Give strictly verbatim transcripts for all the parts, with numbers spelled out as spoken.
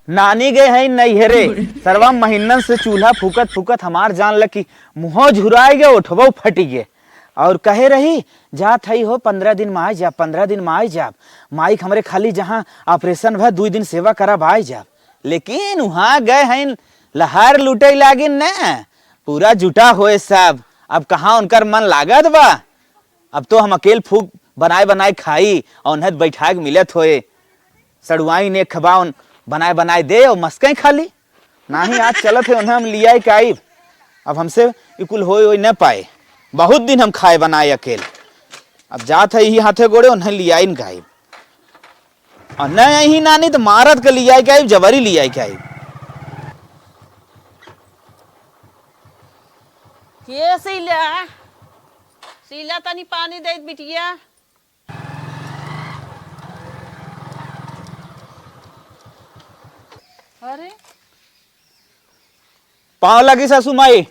नानी गए हैं नैहरे। सरवा महीनन से चूल्हा फूकत फूकत हमार जान लगी, मुँहो झुराई गए, ओठवो फटी गए। और कहे रही, "जात हई हो, पन्द्रह दिन में आई जाब, पन्द्रह दिन में आई जाब। माई के हमरे खाली जहाँ ऑपरेशन भा, दुई दिन सेवा करब, आई जाब।" लेकिन वहाँ गए हैं, लहर लूटे लागिन न, पूरा जुटा होए सब। अब कहाँ उनकर मन लागत बा? अब तो हम अकेल फूक बनाए बनाए खाई और उन्हें बैठाए के मिलत होए। सड़ुआइन एक खबाउन बनाए बनाए दे और मस्कई खाली। नाही, आज चलत है उन्हें हम लियाई के आइब। अब हमसे ई कुल होए होए न पाए। बहुत दिन हम खाए बनाए अकेल। अब जात है यही हाथे गोड़े उन्हें लियाई न के आइब। और न यही नानी तो मारत के लियाई के आइब, जबरी लियाई के आइब। के सीला, सीला तनी पानी दे बिटिया। अरे, पाँव लगी सासू माई।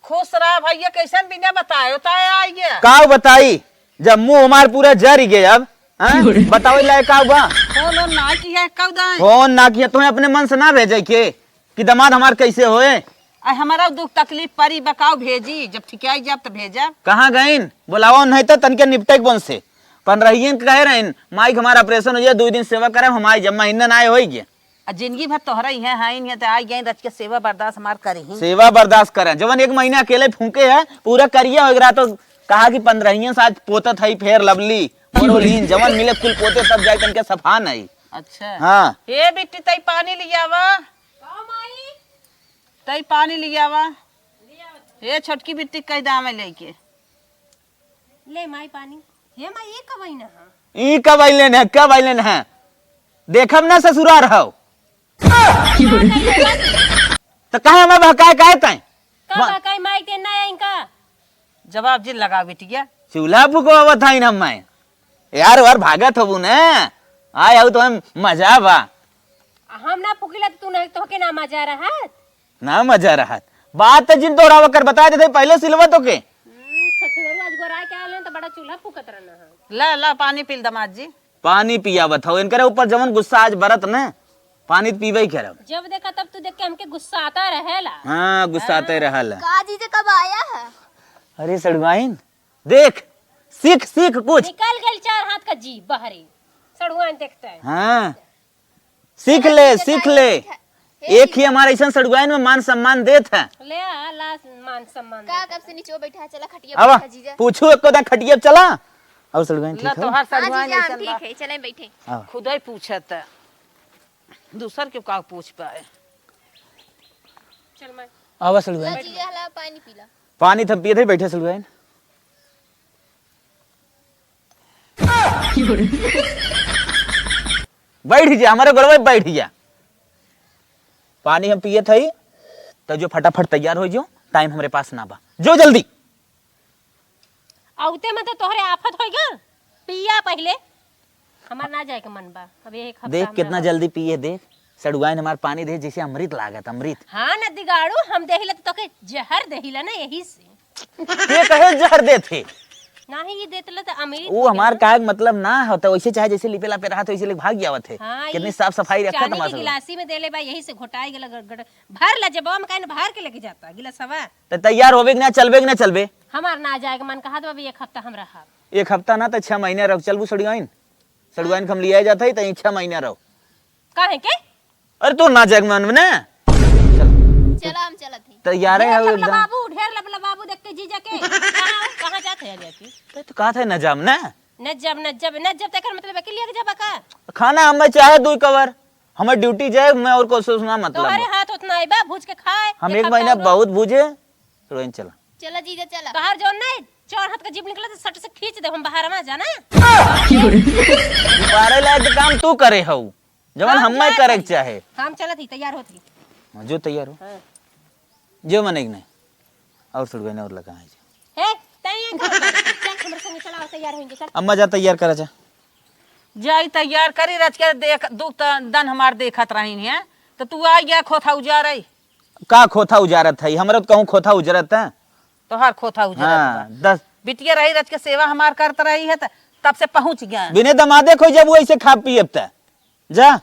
खुश रहा भैया, कैसन बिना बताए होता है आई गया। का बताई, जब मुंह हमार पूरा जर गए अब, हाँ? बतावे लायक का बा? फोन ओन ना किया कब दाई? फोन ना किया, तुम्हें अपने मन से ना भेजे के कि दामाद हमार कैसे होए? आ हमारा दुख तकलीफ परी बकाओ भेजी, जब ठिकाई जाब त भेजा। कहाँ गइन? बुलावा नहीं तो तनके निपटे के बन से। पन्द्रहियन के कहे रहन, "माई के हमारा ऑपरेशन हो जाए, दो दिन सेवा करे, हम आई जब महीना ना आए होई गए।" आ जिंदगी भर तोहरा इहे हाइन है, त आई गए रच के सेवा बर्दाश्त हमार करही। सेवा बर्दाश्त करे, जवन एक महीना अकेले फूके है, पूरा करिया हो गया। तो कहा कि पन्द्रहियन से आज पोतत है फेयर लवली, मोरोलीन, जवन मिले कुल पोते तब जाए तनके सफा नहीं। अच्छा। हाँ। ए बिट्टी, तई पानी लियावा। का माई? तई पानी लियावा। ए छोटकी बिट्टी कई दाम है लेके। ले माई पानी। हे माई, ई कब आईना है? ई कब आइले न, कब आइले न? देखब ना ससुरार हौ। तो कहे हमें बहकाए काहे तैं? का मा- बहकाई माई ते ना आई का? जवाब जिन लगाओ बिटिया। चूल्हा फुकवावत हईन हम मैं। यार वार भागत होबू न। आय आऊ तो हम मजा बा। हम ना फुकिला तो तू नहीं, तोहके ना मजा रहत। ना मजा रहत। बात तो जिन तोहरा वकर बता देते पहले सिलवा तो के। हम्म, ससुरवा आज गोराए के आलन तो बड़ा चूल्हा फुकत रहना है। ला, ला, पानी पील दामाद जी। पानी पियावत हौ। इनकरे ऊपर जवन गुस्सा आज बरत न, पानी त पीबे ही करब। जब देखा तब तू देख के हमके गुस्साता रहेला। हाँ, गुस्साते हाँ। रहल। का जीजा कब आया है? अरे सड़ुआइन, देख, सीख, सीख कुछ। निकल गइल चार हाथ का जीभ बहरे। सड़ुआइन देखते हैं। हाँ, सीख ले, सीख ले। एक ही हमारे ऐसन सड़ुआइन में मान सम्मान देत है। ले आ, ला मान सम्मान का देत कब है। से नीचे बैठा है, चला खटिया आवा, बैठा जीजा। पूछू एको दा खटिया चला। और सड़ुआइन ला ठीक हो? तोहार हाँ सड़ुआइन जीजा, हम ऐसन बा। ठीक है, चले बैठे। आवा। खुदे पूछत है। दूसर के का पूछ पाए। चल मैं। आवा सड़ुआइन। ला जीजा, ला पानी पी ला। पानी थम पिए थे, बैठे सड़ुआइन। बैठ जा, हमारे गोड़वे पे बैठ जा। पानी हम पियत हई, तो जो फटाफट तैयार हो जो, टाइम हमरे पास ना बा। जो जल्दी। औते में तो तोहरे आफत होई गल। पिया पहिले। हमार ना जाए के मन बा। अब एक हफ्ता देख, हमरा कितना हो। जल्दी पिए, देख। सड़ुआइन हमार पानी दे, जैसे अमृत लागत, अमृत। हाँ ना दिगाड़ू, हम देहिला तो तोके जहर देहिला ना, यही से। के कहे जहर देत हे? नाही, ये देत ले तो अमृत वो हो हमार गया। काहे के मतलब ना होता, वैसे चाहे जैसे लिपे लापे रहत, वैसे लेके भाग जावत है। हाँ, कितनी ये साफ सफाई रखत चांदी हमार की सब। गिलासी में देले बा, यही से घोटाई गेला गड़-, गड़-, भर ला जब हम कहे ना, भर के लेके जाता गिलासवा। तो तैयार होबे कि ना, चलबे कि ना चलबे? हमार ना जाए के मन कहत बा, अभी एक हफ्ता हम रहब। एक हफ्ता ना तो छह महीना रह, चलबू सड़ुआइन? सड़ुआइन के हम लियाए जात हई, तो छह महीना रहो। काहे के? अरे तो ना जाए के मन में ना। चल। चला, हम चलत हई। तैयारे ढेर है लबला एकदम। बाबू, ढेर लबला बाबू देख के जीजा के। कहाँ, कहाँ जात है जाके? अरे तो कहा था ना जाम ना। न जब, न जब, न जब तेकर मतलब है कि लिया के जाबा का? खाना हमें चाहे दुई कवर। हमें ड्यूटी जाए, मैं और कुछ ना मतलब तोहरे बा। हाथ उतना आई बा, भूज के खाए। हम एक एक हफ्ता महीना हुआ। बहुत भूजे, सड़ुआइन चला। चला जीजा, चला। तोहार जौन नहीं, चार हाथ का जीभ निकला तो सट से खींच दे, हम बाहर में जाना। गुब्बारे लायक तो काम तू करे हऊ, जवन हम हमें जात करे के हई। चाहे। हम चलत ही, तैयार होत ही। हाँ, जो तैयार हो। हाँ। जो मने के नहीं। और सड़ुआइन और लगा है जो। हे, तैं ये का कर? चल, हमरे संगे चला, और तैयार होइंगे, चल। अम्मा जा तैयार करा जा। जाई तैयार करी, रच के देख, दुख त दन हमार देखत रही है, तो तू आ गया खोथा उजारे। का खोथा उजारत है? हमरा तो कहूँ खोथा उजरत है। तोहार खोथा उजरत हाँ, बा। दस बिटिया रही रच के सेवा हमार करत रही है, त तब से पहुँच गया। बिने दमादे खोई जब वो ऐसे खा पिए त। जा।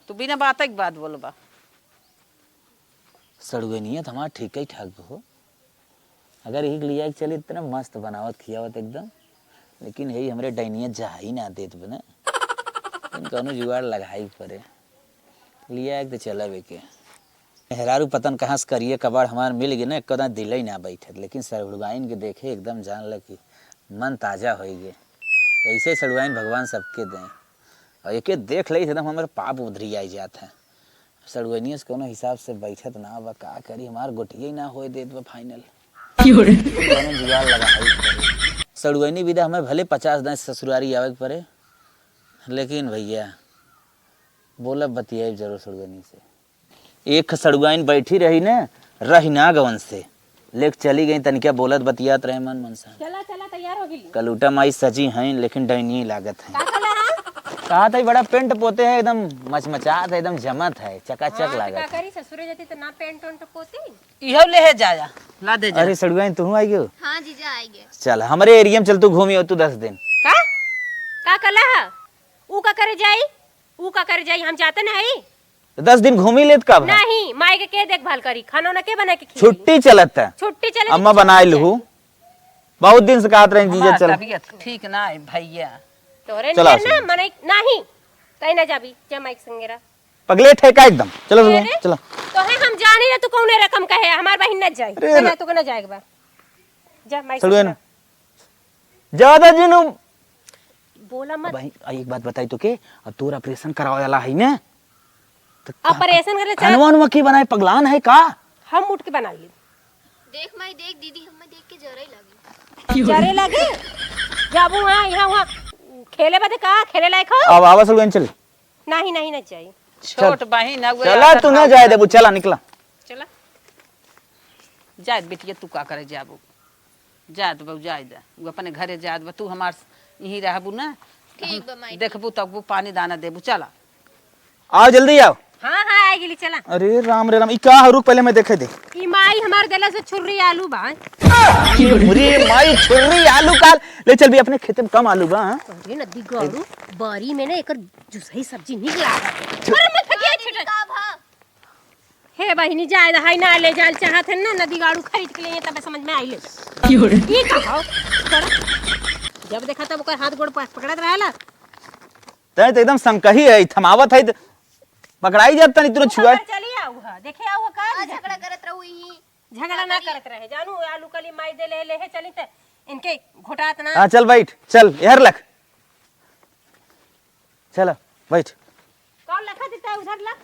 तू बिना बात के बात बोलबा। सड़ुआइनिया तो हमार ठीक ही ठाक हो। अगर एक लिया के चली, इतना मस्त बनावत खियावत एकदम। लेकिन यही हमरे डैनिया जा ही ना देत बने। इन कौनो जुगाड़ लगाई पड़े। लिया एक तो चला बेके। मेहरारू पतन कहाँ से करिए कबाड़ हमार मिल गए ना, एक दाँय दिल ही ना बैठत। लेकिन सड़ुआइन के देखे एकदम जान ल कि मन ताजा होइ गए। ऐसे सड़ुआइन भगवान सबके दें। और एके देख लेई एकदम हमरे पाप उधरी आई जात है। सड़ुआइनिया से कौनो हिसाब से बैठत ना बा, का करी, हमार गोटिया ही ना होए देत बा final। क्यों रे? कौनो जुगाड़ लगा है। सड़ुआइनी बिदा हमें भले पचास दाँय ससुरारी आवे के पड़े, लेकिन भैया, बोलब बतियाइब जरूर सड़ुआइनी से। एक सड़ुआइन बैठी रही न, रही ना गवन से। लेके चली गई, तनिका बोलत बतियात रहे मन मन से। चला, चला, तैयार हो गई। कलूटा माई सजी हैं, लेकिन डैनी लागत हैं। का कहला हा? कहा था, बड़ा पेंट पोते हैं, एकदम मचमचात है, एकदम जमत है, चकाचक हाँ, तो लागत का है। करी, ससुरे जाती तो ना पेंट ओंट पोती। इहो ले है जाया, ला दे जा। अरे सड़ुआइन, तू आई गयो? हाँ जीजा, आई गए। चल, हमरे एरिया में चल, तू घूमी हो तू दस दिन। का? का कहला हा? ऊ का करे जाई? ऊ का करे जाई? हम जाते नहीं। तो दस दिन घूमी लेत का भा? नहीं, माई के, के देखभाल करी? खाना उना के बना के खिलाई? छुट्टी चलत है। छुट्टी चलत, अम्मा छुट्टी बनाए चलत। लहू। बहुत दिन से कहत रहे जीजा हमार चल। तबीयत ठीक ना है भैया। तोरे चला नियर ना सुन। मने नहीं, तई ना जाबी, जा माई के संगे रह। पगले ठेका एकदम। चलो ए सुन, रे, चलो। तोहे हम जानी ना, तू कौने रकम का है, हमार बहिन ना जाए। अरे ना, रे। तू के ना जाए के बा। जा माई के संगे रह। ज्यादा जिन बोला मत। अब भाई, एक बात बताई तो के, अब तोर operation करावे वाला है ना? तो का ऑपरेशन करे ले चल। खानवा वानवा के बनाए, पगलान है का? हम उठ के बना ली। देख माई, देख दीदी, हमें देख के जरे लगी। जरे लगे? जाबू वहाँ, यहाँ, वहाँ खेले बदे का? खेले लायक हो? अब आवा सलगन चल। नहीं, नहीं, नहीं चाहिए। छोट बहिन है, वो चला, आदत तू ना ना जाए बा। देबू, चला, निकला। चला। जाए दे बिटिया, तू का करे जाबू? जाए दे बहू, जाए दे। वो अपने घरे जाए दे बा। तू हमार यहीं रहबू ना। ठीक बा, माई। देखबू, तकबू, पानी दाना देबू। चला। आओ, जल्दी आओ। हाँ, हाँ, आ गेली, चला। अरे राम रे राम, ई का है? रुक, पहले मैं देखे दे। ई माई हमार देले से छुर्री आलू बा। अरे माई, छुर्री आलू का? ले चल भी, अपने खेते में कम आलू बा, हाँ? अरे नदी गाड़ू, बारी में ना एकर जुसही सब्जी निकला। अरे मत फेंकिए, छिटा। का भा? हे बहिनी, जाए दे, हाय ना ले जाल चाहत है ना, नदी गाड़ू खरीद के लिए, तबे समझ में आई ले। क्यों रे? ई का हो? जब देखा तब ओकर हाथ गोड़ प-, पकड़त रहेला। तै तो एकदम संकही है, थमावत है, तो पकड़ाई जात तनी तुरंत तू छुआ। पकड़ चली आऊ ह, देखे आऊ ह का? हाँ, झगड़ा करत रहू ही। झगड़ा ना करत रहे, जानू, आलू कली माई दे ले, ले हे चली त इनके घोटात ना। हाँ, चल बैठ, चल, इहर लख। चल, बैठ। कौन लखा देता है उधर लख?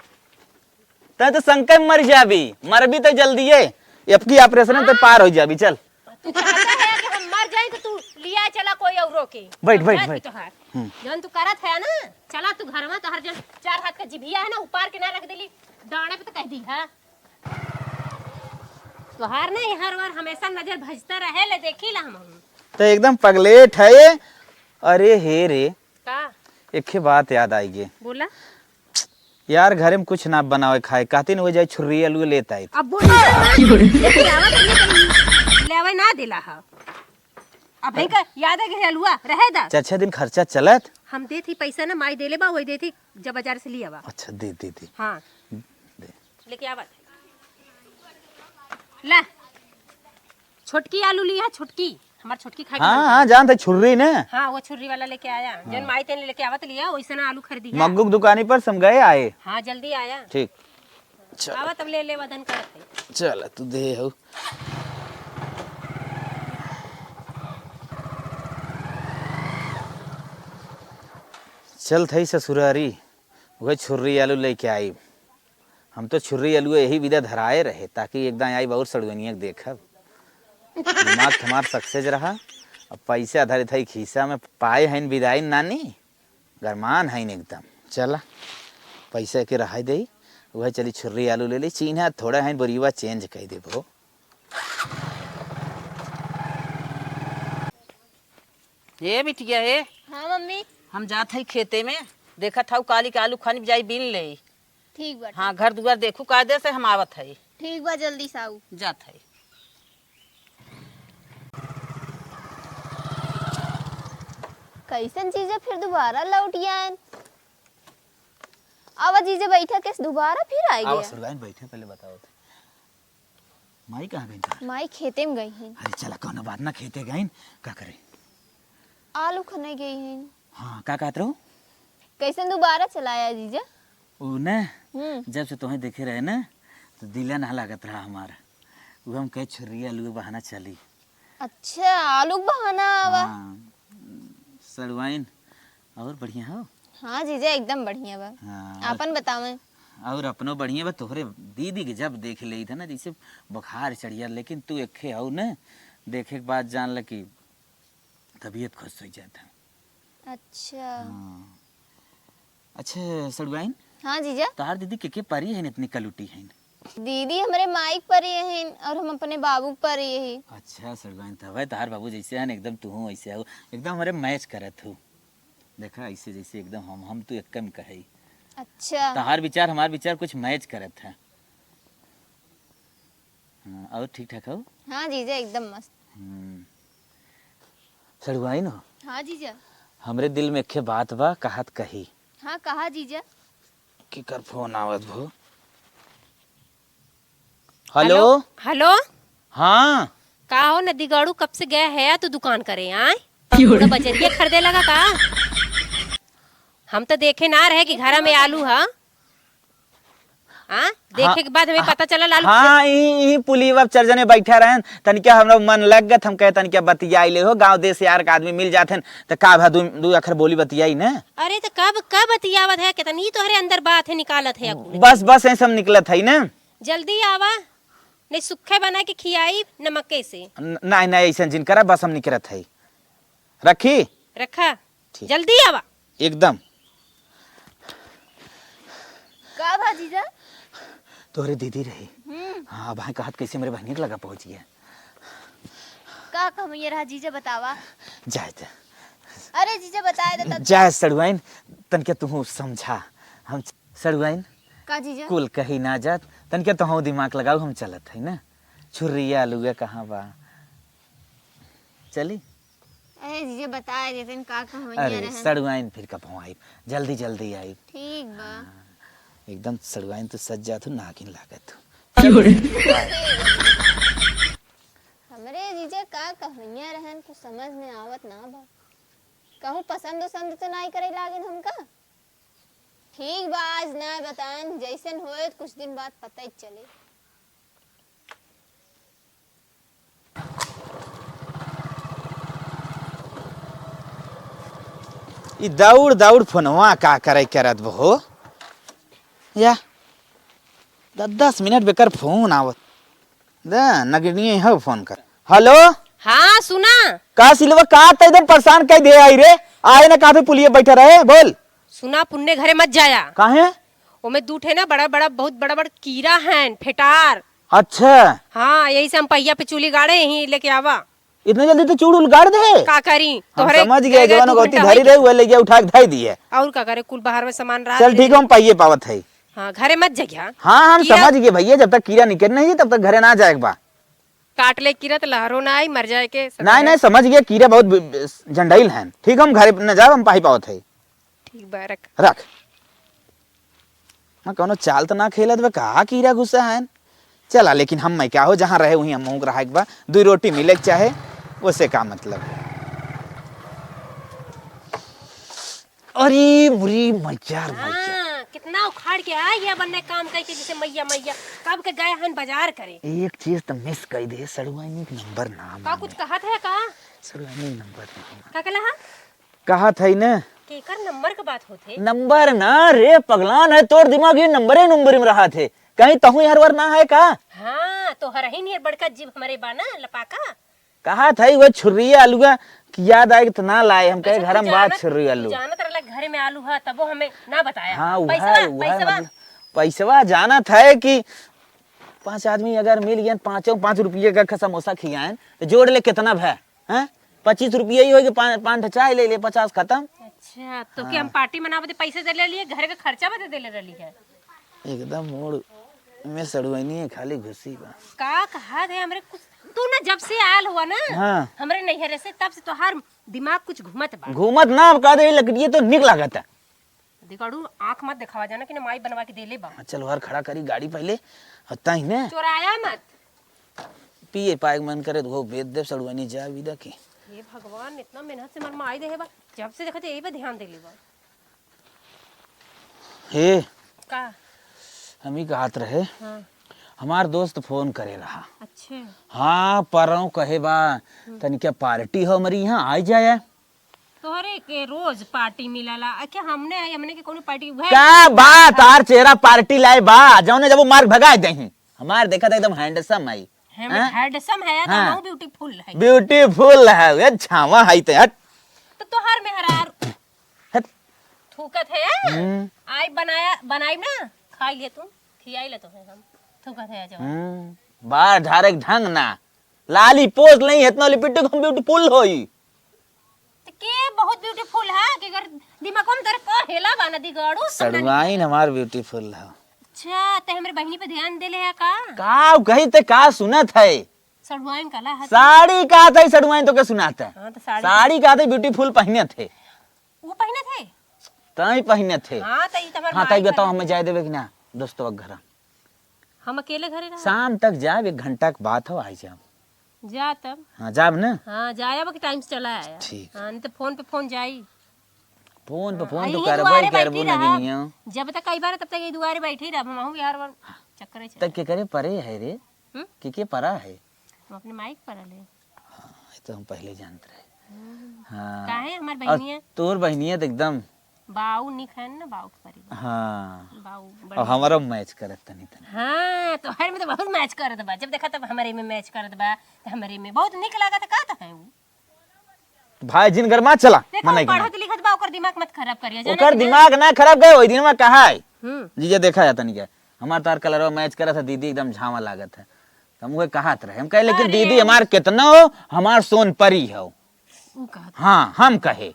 तै तो संकट मर जाबी, मरबी तो जल्दी है। अबकी operation तो हाँ। पार हो जाबी, चल। तू चाहता है कि हम मर जाए तो तू लिया चला कोई औरों के। बैठ, हम बैठ, जात बैठ। की तोहार। हम्म। जौन तू करत है ना, चला तू घर में, तोहार जौन चार हाथ का जिभिया है ना, उपार के ना रख देली, डांडे पे तो कह दी है। तोहार ना हर बार हमेशा नजर भजता रहे ले, देखी ला हम। तो एकदम पगलेट है ये। अरे हे रे। का? एक ही बात याद आई गे। बोला। यार, घरे में कुछ ना बनावे खाए, कहती न हो जाए छुर्री अलुए लेत आई। अब बोली ना, लेके आवा तो लेके आई। लेवे ना देला हा। अब भाई का याद है कि अलुआ रहे दा। चार छह दिन खर्चा चलत। हम देत ही पैसा ना, माई देले बा, वही देत ही, जब बाजार से लिया बा। अच्छा, दे, दे, दे। हाँ। दे। लेके आवा। ला। छोटकी आलू लिया, छोटकी। हमार छोटकी खाए के हाँ, मन हाँ, करता। जानत है, छुर्री ने। हाँ, वो छुर्री वाला लेके आया। हाँ। जौन माई तेने लेके आवत लिया, वैसे ना आलू खरीदी है। मग्गू की दुकानी पर से हम गए आए। हाँ, जल्दी आया। ठीक। चल। आवा तब ले, ले वदन करत है। चल, तू दे हो। चल थई ससुरारी, वह छुर्री आलू लेके आई। हम तो छुर्री अलुआ यही विधा धराए रहे, ताकि एक दाएं आई बहुत सड़ुआनिया के देखब। दिमाग हमार success रहा। अब पैसा धरे थाई खीसा में, पाए हईन विदाई नानी, गरमान हईन एकदम। चला, पैसा के रहाई देई, वह चली छुर्री आलू ले ली, चीन्हा थोड़ा हईन, बोरियवा change कई देबो। हे बिटिया हे। हाँ मम्मी। हम जात हई खेते में, देखत हऊ काली के आलू खानी जाई बीन ले। ठीक बा। हाँ, घर दुआर देखू कायदे से, हम आवत हई। ठीक बा, जल्दी से आऊ। जात हई। कैसन चीजें फिर दोबारा लौट आयन? आवा जीजा, बैठा, केस दोबारा फिर आइ गया? सड़ुआइन, बैठा, पहले बताओ तो। माई कहाँ गइन तोहार? माई खेते में गई हैं। अरे चला, कौनो बात ना, खेते गइन, का करे? आलू खने गई हैं। हाँ, का कहत रहू? कैसन दोबारा चलाया जीजा? ऊ न, हम्म। जब से तोहे देखे रहे न, तो दिला ना लागत रहा हमार। ऊ हम कहे छुर्रिया आलू बहाना चली। अच्छा, आलू के बहाना आवा। हाँ, सड़ुआइन, और बढ़िया हो? हाँ जीजा, एकदम बढ़िया बा। हाँ, आपन बतावें। और अपनो बढ़िया बा, तोहरे दीदी के जब देख लेइत है ना, जैसे बुखार चढ़िया, लेकिन तू एक्खे हो न, देखे के बाद जान ल कि तबीयत खुश हो जात है। अच्छा। हाँ। अच्छा सड़ुआइन। हाँ जीजा। तोहार दीदी के के परी हैं, इतनी कलुटी हैं? दीदी हमरे माई के परी हैं और हम अपने बाबू के परी हैं। अच्छा सड़ुआइन, तबे तोहार बाबू जैसे हैं एकदम, तू वैसे हो, एकदम हमरे मैच करत हो। देखा ऐसे जैसे एकदम हम हम तू एक कम कहे। अच्छा। तोहार विचार हमार विचार कुछ मैच करत है। हाँ, और ठीक ठाक हो? हाँ जीजा, एकदम मस्त। हम्म। सड़ुआइन हो? हाँ जीजा। हमरे दिल में एके बात बा, कहत कही। हाँ, कहा जीजा। केकर फोन आवत भो? हेलो? हेलो? हेलो? हाँ। का हो नदीगाड़ू, कब से गया है तू दुकान करे, आय? पूरा बजरिया खरीदे लगा का? हम तो देखे ना रहे कि घरा में आलू है। हाँ? देखे के बाद हमें हाँ, पता चला लालू हाँ, के। ई, ई पुलिया अब चार जने बैठा रहन, तनिका हमरा मन लग गत, हम कहे तनिका बतियाई ले हो, गाँव देश यार का आदमी मिल जात हन, त का भा दू, दू अखर बोली बतियाई न। अरे त कब, कब बतियावत है, कितनी तोहरे अंदर बात है, निकालत है कुल। बस, बस, ऐसे हम निकलत है न। जल्दी आवा, नहीं सुखे बना के खियाई नमके से। न-, नहीं, नहीं, ऐसे जिन करा, बस हम निकलत है। रखी? रखा। ठीक। जल्दी आवा। एकदम। का भा जीजा? तोहरे दीदी रही। हम्म। हाँ, अब हाँ कहत कैसे मेरे बहनी के लगा पहुँच गया। का कहूँ ये रहा जीजा, बतावा। जाए दे। अरे जीजा, बताए दे तब। जाए सड़ुआइन, तनके तुहूँ समझा। हम सड़ुआइन। का जीजा? कुल कही ना जात, तनके तुहूँ दिमाग लगाऊ, हम चलत है ना। छुर्रिया आलूआ कहाँ बा? चली? अरे जीजा, बताए देते न का कहवैया अरे, रहन। सड़ुआइन फिर कब आइब? जल्दी, जल्दी आइब। ठीक बा। हाँ, एकदम सड़ुआइन तो सज जात हो, नागिन लागत हो। क्यों रे? हमरे जीजा का कहवैया रहन, कुछ समझ में आवत ना बा। कहूँ पसंद उसंद तो नाई करे लागेन हमका? ठीक बा, आज ना बताएन, जैसन होए कुछ दिन बाद पता ही चले। ई दौड़ दौड़ फोनवा का करे करत बहो? या, द-, दस मिनट बेकर फोन आवत। द-, नगनिये हो फोन कर। हेलो? हाँ, सुना। का सिलवा, का त एकदम परेशान कर दे आई रे? आए ना, काफी पुलिये बैठा रहे, बोल। सुना, पुन्ने घरे मत जाया। काहे? ओमे दू ठे ना बड़ा बड़ा, बहुत बड़ा बड़ा कीड़ा हैं, फेटार। अच्छा। हाँ, यही से हम पहिया पे चूली गाड़े, यही लेके आवा। इतने जल्दी तो चूड़ उल गाड़ दे? का करी? हम तोहरे समझ गए, गए, गए जवन दू गोती घंटा धरी होई रहे, गया। वह ले गया, उठा के धई दिए। और का करे, कुल बाहर में सामान रहा चल दे। ठीक है, हम पाइए पावत है। हाँ, घरे मत जगिया। हाँ, हम कीड़ा समझ गए भैया, जब तक कीड़ा निकल नहीं, तब तक घरे ना जाए के बा। काट ले कीड़ा त लहरो ना आई, मर जाए के सदमे। नहीं, नहीं, समझ गया, कीड़ा बहुत ब-, ब-, जंडाइल हैं। ठीक, हम घरे न जाब, हम पाही पावत है। ठीक बा, रख। रख। हाँ, कौनो चाल त ना खेलत बा, कहाँ कीड़ा घुसा है? चला, लेकिन हम मैं क्या हो, जहाँ रहे वहीं हम रहे के बा, दुई रोटी मिले के चाहे, ओसे का मतलब? अरे, बुरी मजार, मजार। हाँ, कितना उखाड़ के आ गया बन्ने काम करके, जैसे मैया, मैया, कब के गए हन बाजार करे। एक चीज तो मिस कर दे, सड़ुआइन एक नंबर नाम का है। कुछ कहत है का? सड़ुआइन एक नंबर नाम। का कहला हा? कहत है न। केकर नंबर के बात होत है? नंबर ना रे पगलान है, तोर दिमाग ये नंबरे नंबर में रहा थे। कहीं तहु हर वर ना है का? हाँ, तो हर ही नियर बड़का जीव हमारे बा ना, लपाका। कहा था वो छुर्रिया आलूआ कि याद आए तो ना लाए, हम कहे अच्छा, घर तू में बात जानत, छुर्रिया तू आलू। जानत रहला घर में आलू है, तबो हमें ना बताया। हाँ, उहा, पैसवा, उहा, पैसवा। मतलब, पैसवा जानत है कि पांच आदमी अगर मिल गए, पांचों पांच रुपये का समोसा खियाएं, तो जोड़ ले कितना भय, हैं? पच्चीस रुपये ही होई कि पान, पान ठे चाय ले ले, पचास खत्म। अच्छा, तो हाँ। कि हम पार्टी मनावे बदे पैसे दे ले लिए, घर के खर्चा बदे दे ले रहली है? एकदम मूड में सड़ुआइनी है, खाली घुसी बा। का कहा दे हमरे कुछ, तू ना जब से आयल हुआ ना हाँ। हमरे नैहरे से, तब से तोहार दिमाग कुछ घूमत बा। घूमत ना, अब कह दे, लकड़िए तो निक लागत है। दिगड़ू, आँख मत देखावा, जाना कि ना माई बनवा के देले बा। हाँ, चल, बाहर खड़ा करी गाड़ी पहले, हत्ता ही ने। चोराया मत। पिए पाए के मन करे तो वो बेच देब, सड़ुआनी जा विदा के। हे भगवान, इतना मेहनत से हमार माई देहे बा, जब से देखत यही पे ध्यान देले बा। हे, का? हम ही कहत रहे, हाँ। हमार दोस्त फोन करे रहा। अच्छे। हाँ, परौं कहे बा, हम्म। तनिका पार्टी हो हमारी यहाँ, आ जाए। तोहरे के रोज पार्टी मिलला। अच्छा, हमने आई, हमने के कोनो पार्टी भए? का बात, तार चेहरा पार्टी लाए बा, जौने जब वो मार भगाए देही। हमार देखत एकदम हैंडसम है। हम हाँ? हैंडसम है, तो हाँ। हम ब्यूटीफुल है। ब्यूटीफुल है, ये छावा है ते, हट। तो तोहार मेहरार हट। थूकत है, हम्म। आई बनाया, बनाई ना, खाई ले तू, खियाई ले तो है हम। थूकत है जब। हम्म, बार झारे के ढंग ना, लाली पोज नहीं, इतना लिपस्टिक हम ब्यूटीफुल होई। त के बहुत ब्यूटीफुल है कि अगर दिमाग में तेरे को हेला बा ना दिगाड़ू, सड़ुआइन हमार ब्यूटीफुल है। अच्छा, ते हमरे बहिनी पे ध्यान देले है का? का कही ते का सुनत है? सड़ुआइन काला है। साड़ी का थे सड़ुआइन तो के सुनात है? हाँ, तो साड़ी साड़ी का थे ब्यूटीफुल पहने थे। वो पहने थे? ताई पहने थे। हाँ, तो ई तो हमार हाँ, माई ताई बताओ, पहने हमें जाए देवे कि ना दोस्तवा के घर? हम अकेले घरे रहा। शाम तक जाब, एक घंटा के बात हो, आई जाब। जा तब। हाँ, जाब ना? हाँ, जाए अब टाइम से चला आया। ठीक। हाँ, नहीं तो फोन पे फोन जाई। फोन पे हाँ, फोन तो यही करबो दुआरे ही करबो बैठी रहा। नगिनिया। जब तक कई बार तब तक ये दुआरे बैठी रहा, हम यार वन चक्करे चले। तब के करे परे है रे? हम्म? के के परा है? हम अपने माइक पर ले। हाँ, ये तो हम पहले जानते रहे। हम्म। हाँ। काहे हमार और बहिनिया? तोर बहिनिया तो एकदम बाऊ निक है ना, बाऊ के परी। हाँ। बाऊ और बढ़िया। हमारा मैच करत तनी तनी। हाँ, तोहर में तो बहुत मैच करत बा। जब देखा तब हमरे में मैच करत बा, तो हमरे में बहुत निक लागत है, का तो है वो? भाई जिन घर मत चला, ते मना कौन करना। पढ़त लिखत बा, ओकर दिमाग मत खराब करिया, जाना ओकर कि ना? दिमाग ना खराब करे, वही दिन में कहा है। हम्म। जीजा देखा जाता नहीं क्या? हमार तार कलरवा मैच करत है, दीदी एकदम झावा लागत है। हम उहे कहत रहे, हम कहे, "लेकिन अरे। दीदी हमार कितना हो, हमार सोन परी हो।" ऊ कहत हाँ, हम कहे।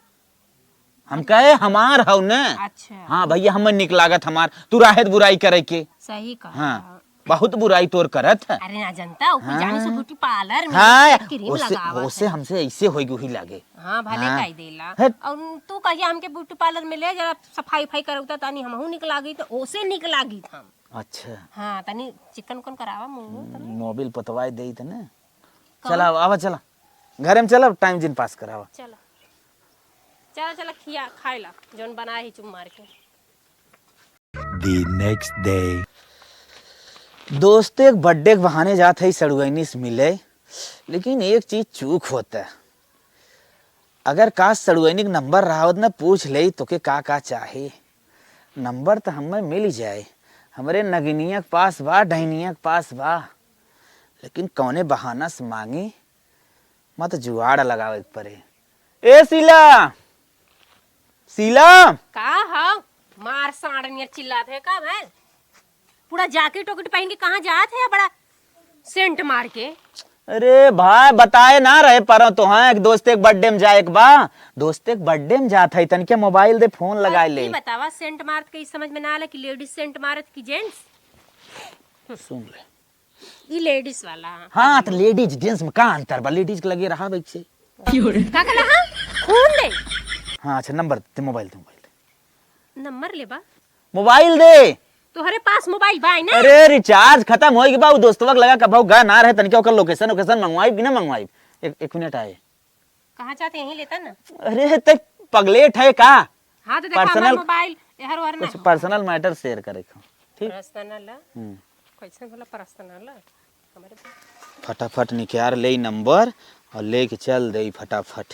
हम कहे, "हमार हौ न।" अच्छा। हाँ भैया, हमें निक लागत हमार, तू राहे त बुराई करे के। सही कहा। हाँ, बहुत बुराई तोर करत है। अरे ना जनता, ऊपर हाँ। जाने से ब्यूटी पार्लर में हाँ, क्रीम ओसे, लगावत ओसे है। हमसे ऐसे होई वही लागे। हाँ, भले हाँ। कही देला। हट। और तू कहिया हमके ब्यूटी पार्लर में ले जा, सफाई उफाई करौता, तानी हमहू निक लागी, तो ओसे निक लागी हम। अच्छा। हाँ, तनी चिकन उकन करावा मुंह, तनी। मोबिल पोतवाए देई त ना। कौन? चला, आवा, चला। घरे में चला, टाइम जिन पास करावा। चला। चला, चला, खिया, खाए ला, जौन बनाए ही चुप मार के। The next day। दोस्ते के बर्थडे के बहाने जात है सड़ुआइनी से मिले, लेकिन एक चीज चूक होता है। अगर का सड़ुआइनी के नंबर रहा होत ना, पूछ ले तोके का का चाही। नंबर त हमें मिल जाए, हमरे नगिनिया के पास बा, डहनिया के पास बा, लेकिन कौने बहाना से मांगी, मत जुआड़ लगावे के परे। ए शीला, शीला। का हो? मार साँड़ नियर चिल्लात है का भाई? पूरा जैकेट उकेट पहन के कहाँ जात है बड़ा सेंट मार के? अरे भाई, बताए ना रहे परो तो, हाँ, एक दोस्ते के बर्थडे में जाए के बा, दोस्ते के बर्थडे में जात है, तनिके मोबाइल दे, फोन लगाए ले। ई बतावा, सेंट मारत के ई समझ में ना आला कि लेडीज सेंट मारत कि जेंट्स? सुन ले। ई लेडीज वाला। हाँ, तो लेडीज जेंट्स में का अंतर बा? लेडीज के लगे रहा वैसे। का कहला, हाँ? खून दे। हाँ, अच्छा, नंबर दे, मोबाइल दे, मोबाइल दे। नंबर लेबा? मोबाइल दे। तोहरे पास मोबाइल बा ना? अरे, रिचार्ज खत्म होई के बा, उ दोस्तवा के लगा कभौ गा ना रहे, तनिका ओकर लोकेशन, लोकेशन मंगवाई कि ना मंगवाई? एक, एक मिनट आए। कहाँ चाहते यहीं लेता ना। अरे, ते पगलेट है का? हाँ, तो देखा, हमार पर्सनल मोबाइल एहर ओहर ना कुछ हो। पर्सनल मैटर शेयर करे के हो, ठीक? पर्सनल है? हम्म। कैसे बोला पर्सनल है? हमारे फटाफट निकाल ले नंबर और लेके चल दे फटाफट।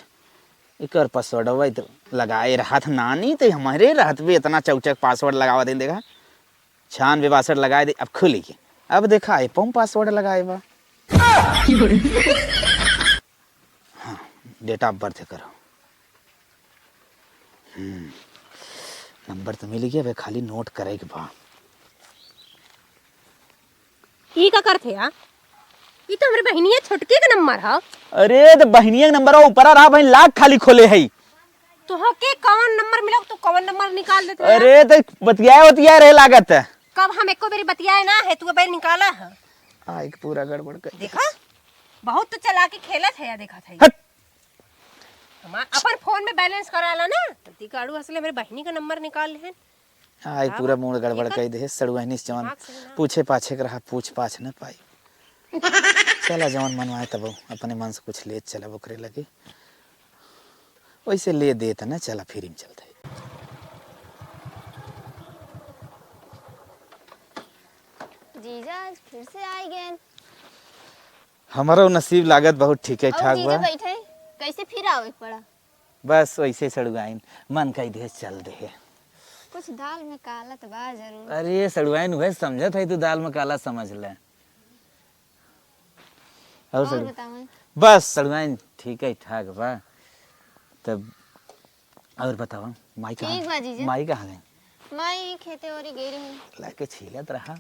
एकर पासवर्डवा तो लगाए रहत नानी, तो हमारे रहत भी इतना चौचक पासवर्ड लगावा दे, देखा। छियानवे बासठ लगाए दे, अब खुली के। अब देखा, ए पम पासवर्ड लगाए बा। हाँ, डेट ऑफ बर्थ करो। हम्म, नंबर तो मिल गया, बे खाली नोट करे के बा। ई का करत है, आ? ई तो हमरे बहिनिया छोटके के नंबर ह। अरे, तो बहिनिया के नंबर ऊपर रहा, बहिन लाख खाली खोले है। तोहके कौन नंबर मिला, तू कौन नंबर निकाल देत रहे? अरे, तो बतियाए, बतियाए रहे लागत है। कब हम एको बेरी बतियाए ना है, तू बेरी निकाला है। आ, एक पूरा गड़बड़ कर। देखा, बहुत तो चला के खेलत है, देखा था। हट। हमार अपन फोन में बैलेंस कराला ना, तो दिगाड़ू असले हमरे बहिनी का नंबर निकाल लेहन। आई अब पूरा मूड गड़बड़ देखा? कई दे, सड़ुआइनी से जवन दिमाग सही ना। पूछे पाछे के रहा, पूछ पाछ न पाई। चला जवन मनवाए तब अपने मन से कुछ ले चला ओकरे लगे। वैसे ले दे त ना, चला फ्री में चलते। जीजा आज फिर से आइ गए। हमारो नसीब लागत बहुत ठीके अउर ठाक जीजा बा। बैठे, कैसे फिर आवे के पड़ा? बस वैसे सड़ुआइन, मन कई दे चल दे। कुछ दाल में काला त बा जरूर। अरे सड़ुआइन, उहे समझत है तू दाल में काला समझ ले। और और सड़ु-, बतावें? बस सड़ुआइन ठीक है ठाक बा। तब और बतावा, माई कहाँ ठीक गई? बा जीजा। माई कहाँ गई? माई खेते ओरी गई रही। लाके छीलत रहा।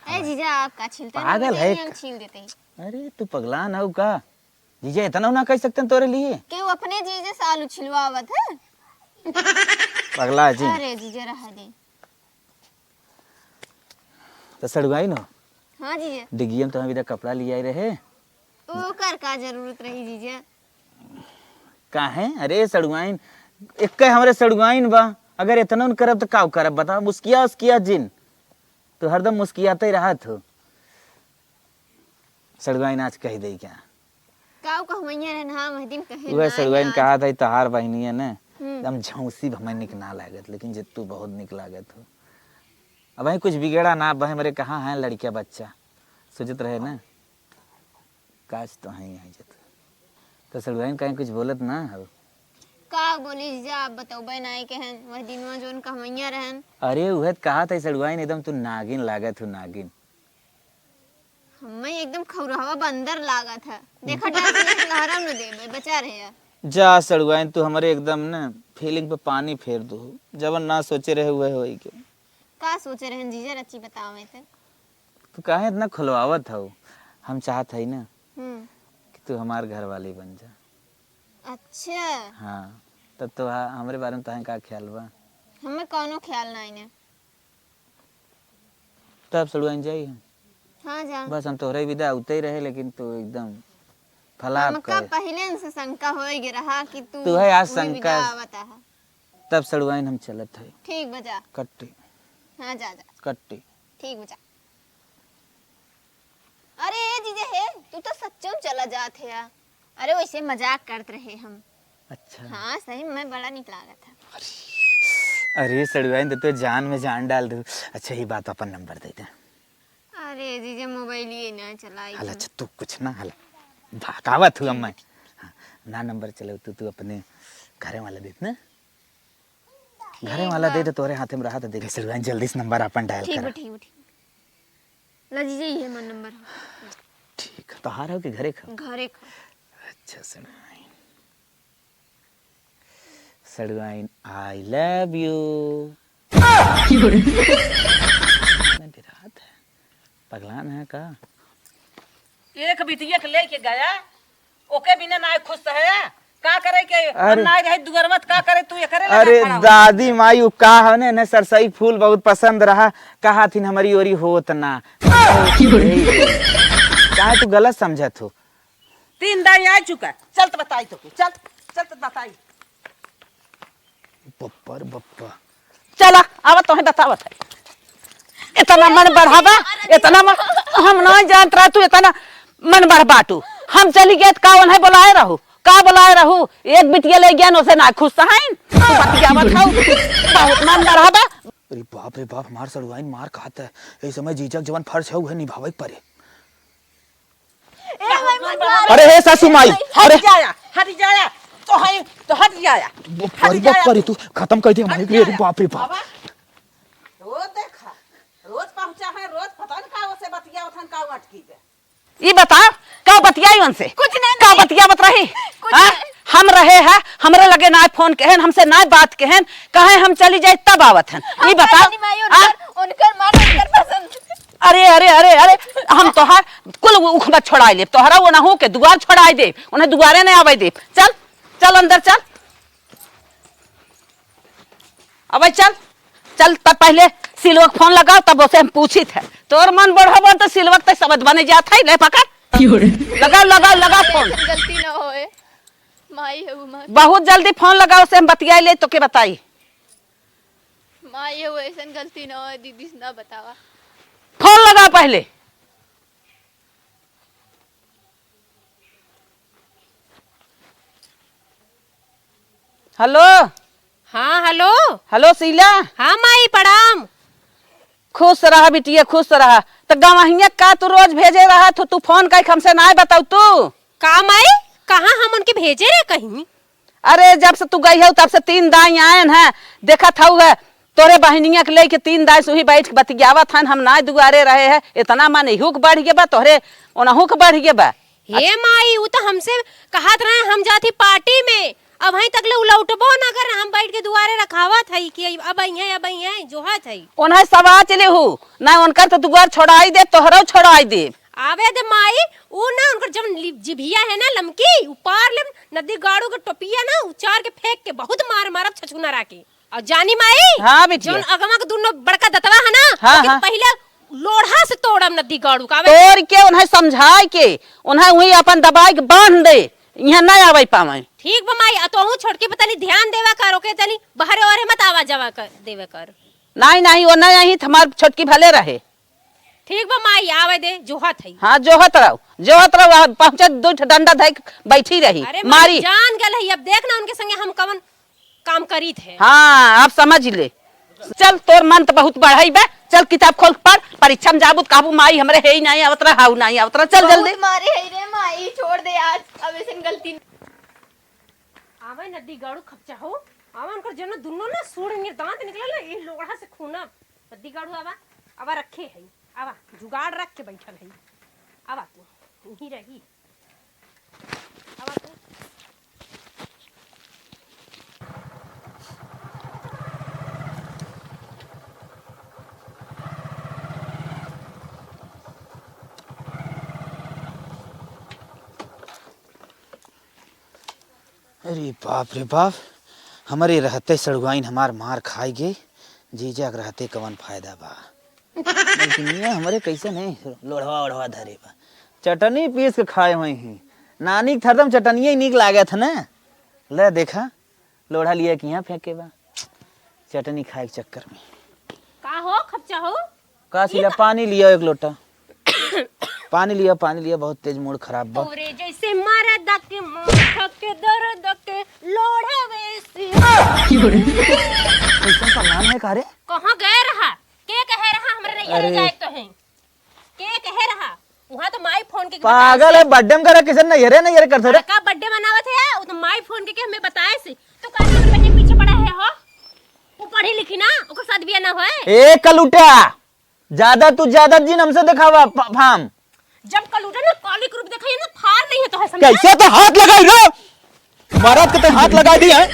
ए जीजा, आप का छीलते पागल नहीं, है हम का? छील देते हैं। अरे तू पगला ना हो का? जीजा इतना ना कह सकते हैं तोरे लिए। केहू अपने जीजे से आलू छिलवावत है? पगला है जी। अरे जीजा रह दे। तो सड़ुआइन हो? हाँ जीजा। डिग्गिया में तो हम इधर कपड़ा ले आए रहे। ओकर का जरूरत रही जीजा? काहे? अरे सड़ुआइन, एक हमरे सड़ुआइन बा, अगर इतना न करब तो का करब बता? मुस्किया उसकिया जिन, तो हरदम मुस्कियाते रहत हो। सड़ुआइन आज कह दे क्या? काऊ कहवैया रहन, हाँ, वह दिन कहे उहे ना सड़ुआइन यार। कहा था, "तहार बहिनिया ने हम्म। एकदम झौंसी भमैनिक ना लागत, लेकिन जित्तू बहुत निक लागत हो।" अब वहीं कुछ बिगड़ा ना, अब हमरे कहाँ है लड़किया बच्चा, सोचत रहे ना, काश तो हैं यहाँ जत। तो सड़ुआइन कहीं कुछ बोलत ना हो? का बोली जीजा, आप बतौबे ना के हन, वह दिनवा जोन कहवैया रहन। अरे उहे त कहा था सड़ुआइन, एकदम तू नागिन लागत हो, नागिन। हमें एकदम खौरहवा बंदर लागत है। देखा डर से एक लहरा न देबे, बचा रहे यार। जा सड़ुआइन, तू हमरे एकदम न फीलिंग पे पानी फेर दू। जवन ना सोचे रहे उहे होई के। का सोचे रहन जीजा, रची बतावे ते। तू काहे इतना खुलवावत हऊ? हम चाहत हई ना हम्म। कि तू हमार घरवाली बन जा। अच्छा। हाँ, तब तो हा-, हमरे बारे में तोहे का ख्याल बा? हमें कौनो ख्याल ना है। तब सड़ुआइन जाई हम। हाँ, जा। बस हम तोहरे विदा उते ही रहे, लेकिन तू एकदम फलाप हमका करे। पहिले से शंका होए गे रहा कि तू तू है आज उहे शंका। विदा आवत आहा। तब सड़ुआइन हम चलत है। ठीक बा, जा। कट्टी। हाँ, जा, जा। कट्टी। ठीक बा, जा। अरे ए जीजा हे, तू तो सच्चो चला जात है यार। अरे वैसे मजाक करत रहे हम। अच्छा। हाँ, सही में बड़ा निक लागत है। अरे सड़ुआइन, तो, तो जान में जान डाल दू। अच्छा, ये बात अपन नंबर दे दे। अरे जीजा, मोबाइल ये ना चलाई हला, हम। अच्छा, तू कुछ ना हला। भागावत हूँ अब मैं। हाँ, ना नंबर चलो, तू, तू अपने घरे वाला देत ना। ठीक घरे वाला बा। दे दे, तोरे हाथे में रहा तो दे। सड़ुआइन, जल्दी से नंबर अपन डायल ठीक करा। बा, ठीक बा, ठीक बा। ला जीजा, ये मन नंबर हो। ठीक है, तोहार हो कि घरे का? घरे का। अच्छा, सड़ुआइन। सड़ुआइन, I love you। मैं बिरात है, पगलान है का? एक बिटिया के लेके गया, ओके बिना ना खुश है। का करे के अरे। ना रहे दुअरवा त का करे तू एकरे लगा अरे खड़ा हो। दादी माई, उ का हने ने सरसई फूल बहुत पसंद रहा, कहा थिन हमारी ओरी होत ना। काहे तू गलत समझत हो? तीन दाई आ चुका, चल त बताई तो, चल, चल त बताई। बप्पा रे बप्पा। चला, आवा तोहे बतावत है। इतना मन बढ़ावा, इतना मन, हम ना जानत रहा तू इतना मन बढ़बाटू। हम चली गए त का उन्हें बुलाए रहू? का बुलाए रहू? एक बिटिया ले गया, उसे ना खुश हईन। तू बतियावत हऊ, बहुत मन बढ़ावा। अरे बाप रे बाप, हमार सड़ुआइन मार खात है। ए समय जीजा के जवन फर्ज है, उहे निभावे के पड़े। ए भाई, मत मार। अरे हे सासू माई, हट अरे। जाया, हट जाया। तो है, तो हट जाया। ब-, हट परी, जाया ब-, परी, तू। तू खत्म कर दे हमारे हट लिए, अरे जाया। बाप रे बाप। बाबा, रोज देखा, रोज पहुंचा है, रोज पता न का उसे बतिया उठन का अटकी बे। ई बता, का बतियाई उनसे? कुछ नहीं, का नहीं। बतियावत रही? कुछ हाँ? नहीं। हम रहे हैं, हमरे लगे ना फोन कहेन, हमसे ना बात कहेन, कहे हम चली जाए तब आवत हन। ई हम बता, का जानी माई, हाँ? उनकर, उनकर मन, उनकर पसंद। अरे, अरे, अरे, अरे, हम तोहार कुल उखबा छोड़ाई लेब, तोहरा वो ना हो के दुआर छोड़ाई देब, उन्हें दुआरे नहीं आवे देब। चल, चल अंदर चल, अबे चल, चल तब पहले सिलवा के फोन लगाओ, तब उसे हम पूछित है। तोर मन बढ़ावा तो सिलवा के समझ बने जात है, ले पकड़। क्यों रे? लगा, लगा, लगा फोन। गलती ना होए। आई है वो माँ। बहुत जल्दी फोन लगाओ, से हम बतियाई ले, तोके बताई। माँ, ये वो ऐसन गलती ना हो, दीदी से ना बतावा। फोन लगाओ पहले। हेलो। हाँ, हेलो। हेलो शीला। हाँ माई, प्रणाम। खुश रहा बिटिया, खुश रहा। त गवहिया का तू रोज भेजे रहत हो, तू फोन कइके हमसे नाय बताऊ तू? का माई, कहाँ हम उनके भेजे रहे कहीं? अरे, जब से तू गई हउ, तब से तीन दाई आयन हैं, देखत हउ है, तोरे बहिनिया के लेके तीन दाई से उही बैठ के बतियावत हन, हम नाय दुआरे रहे हैं, इतना मन इहू के बढ़ गे बा, तोहरे ओनहू के बढ़ गे बा। हे माई, उ त हमसे कहत रहे, हम जात ही पार्टी में, अबहीं तक ले उ लौटबो ना कर, हम बैठ के दुआरे रखावत हई कि अब अइहें, अब अइहें, जोहत हई। ओनहे सवा चले हु, ना उनकर त दुआर छोड़ाई दे, तोहरो छोड़ाई दे। आवे दे माई, उ ना उनकर जब लि-, जिभिया है ना लमकी, उपार ले नदी गाड़ू के टोपिया ना उचार के फेंक के बहुत मार मारब छछुना राके। और जानी माई, हाँ बिटिया। जौन अगवा के दुनो बड़का दतवा है ना, हाँ, ओके हाँ। पहिले लोढ़ा से तोड़ब नदी गाड़ू का आवे। तोड़ के उन्हें समझाए के, उन्हें वही अपन दबाई के बांध दे, यहाँ ना आवे पावे। ठीक बा माई, आ तोहू छोटकी पे तनी ध्यान देवा कर, ओके तनी बहरे ओहरे मत आवा जावा कर, देवे कर। नहीं, नहीं, वो नहीं आई, हमार छोटकी भले रहे। ठीक बा माई, आवे दे, जोहत हई। हाँ, जोहत रहो, जोहत रहो, आ पहुँचे दो ठो डंडा धइ के बैठी रही, अरे माई, मारी। जान गल हई, अब देख ना उनके संगे हम कवन काम करीत है। हाँ, अब समझ ले। चल, तोर मन त बहुत बढ़ई बे, चल किताब खोल के पढ़, परीक्षा में जाबू त कहबू माई हमरे हे ही नहीं आवत रहा, हाउ नहीं आवत रहा, चल बहुत जल्दी। मारे है रे माई, छोड़ दे आज, अब ऐसन गलती न- आवे नदी गाड़ू खपचा हो, आवे उनकर जनो दुनो ना सूढ़ नियर दांत निकले ना, ये लोढ़ा से खूना। नदी गाड़ू आवा, आवा रखे है, आवा जुगाड़ रख के बैठल है, आवा तू, यहीं रही। आवा तू। अरे बाप रे बाप, हमरे रहते सड़ुआइन हमार मार खाई गई, जीजा के रहते कवन फायदा बा। लेकिन ये हमरे कैसे नहीं लोढ़वा ओढ़वा धरे बा। चटनी पीस के खाए हुए ही। नानी के हरदम चटनिये नीक लागत है ना। ले देखा, लोढ़ा लिया कि यहाँ फेंके बा। चटनी खाए के चक्कर में। का हो खपचा हो? का ये शीला, का- पानी लिया एक लोटा। पानी लिया, पानी लिया, बहुत तेज मूड खराब बा। तोरे जैसे मरद के माथा के दर्द के लोढ़े वैसे। कैसन पलान है का रे? कहाँ गए रहा? के कहे रहा हमरे नैहरे अरे। जाए तो है? के कहे रहा? वहाँ तो माई फोन के पागल है, बताए से। बर्थडे में करे, किसे नैहरे, नैहरे करते रे? का बर्थडे मनावत है? वो तो माई फोन के, के हमें बताए से। तू काहे हमरे बहिन पीछे पड़ा है हो? वो पढ़ी लिखी ना, ओकर साथ बिया ना होए। ए कलूटा, ज्यादा तू ज्यादा जिन हमसे देखावा फ-, फार्म। जब कलूटा ना कालिक रूप देखाई ना, फार नहीं है तो है समझा? कैसे तो हाथ लगाई रे? मरद के तो हाथ लगाई दी है।